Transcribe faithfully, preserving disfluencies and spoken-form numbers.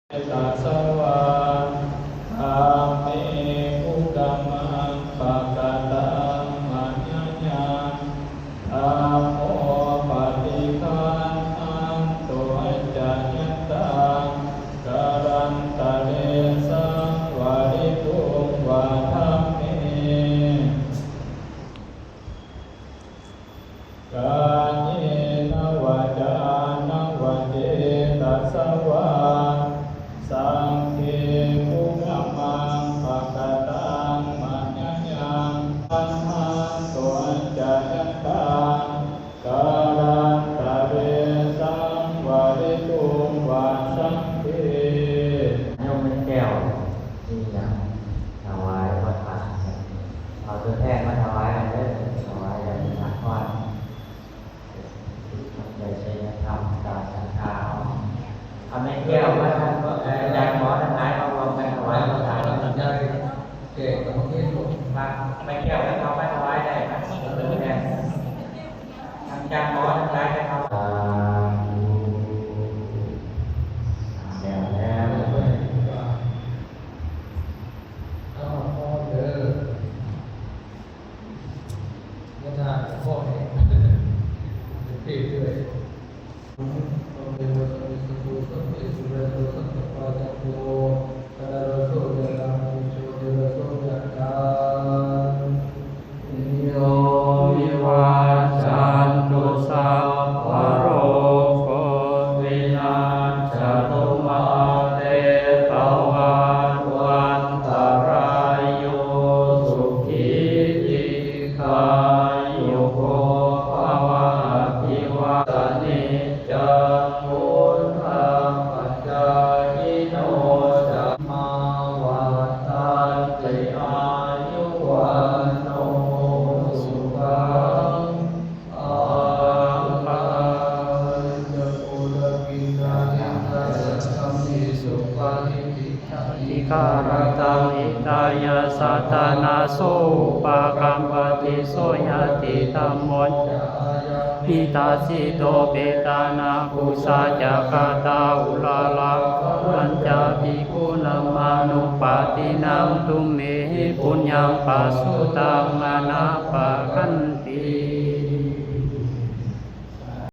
tasā vā, dhamme kukammaṃ pakataṃ mayā yaṃ, dhammo paṭiggaṇhatu accayantaṃ, kālantare saṃvarituṃ va dhamme. Kāyena vācāya va cetasā vā, saṅghe kukammaṃ pakataṃ mayā yaṃ, dhammo paṭiggaṇhatu accayantaṃ, kālantare saṃvarituṃ va saṅghe. โยมแม่แก้ว มีหยังถวายพระทาน เอาตัวแทนมาถวายกันเด้อ ถวายกันเป็นทานก่อน ตั้งใจใช้ธรรม การศรัทธา เอาแม่แก้วมาทำ เอ่อ อาจารย์หมอทั้งหลายมารวมกันถวายพระทาน แจกของที่ ครับ แม่แก้วมาถวายได้ครับ ตัวแทน อาจารย์หมอทั้งหลายได้ครับ แล้ว แล้ว เอาพ่อเด้อ ไม่ได้ พ่อเอง เปรียบเลย Sabbeva santū sabbesu nirāso sabbapāṇino, anāyāso yathā nijo niraso yathā. Yo vivajjantu sabbarogo vinassatu, mā te bhavatvantarāyo, sukhī dīghāyuko bhava. Abhivādanassi niccaṃ vuḍḍhāpacāyino, cāyu vaḍḍhanti, āyu vaṇṇo sukhaṃ balaṃ. Ca purakinna hitāya sabbāni, dīgharattaṃ hitāya sattānaso upakappati. So ñātidhammo ca ayaṃ nidassito, petāna pūjā ca katā uḷārā, balañca bhikkhūnamanuppadinnaṃ, tumhehi puññaṃ pasutaṃ anappakanti.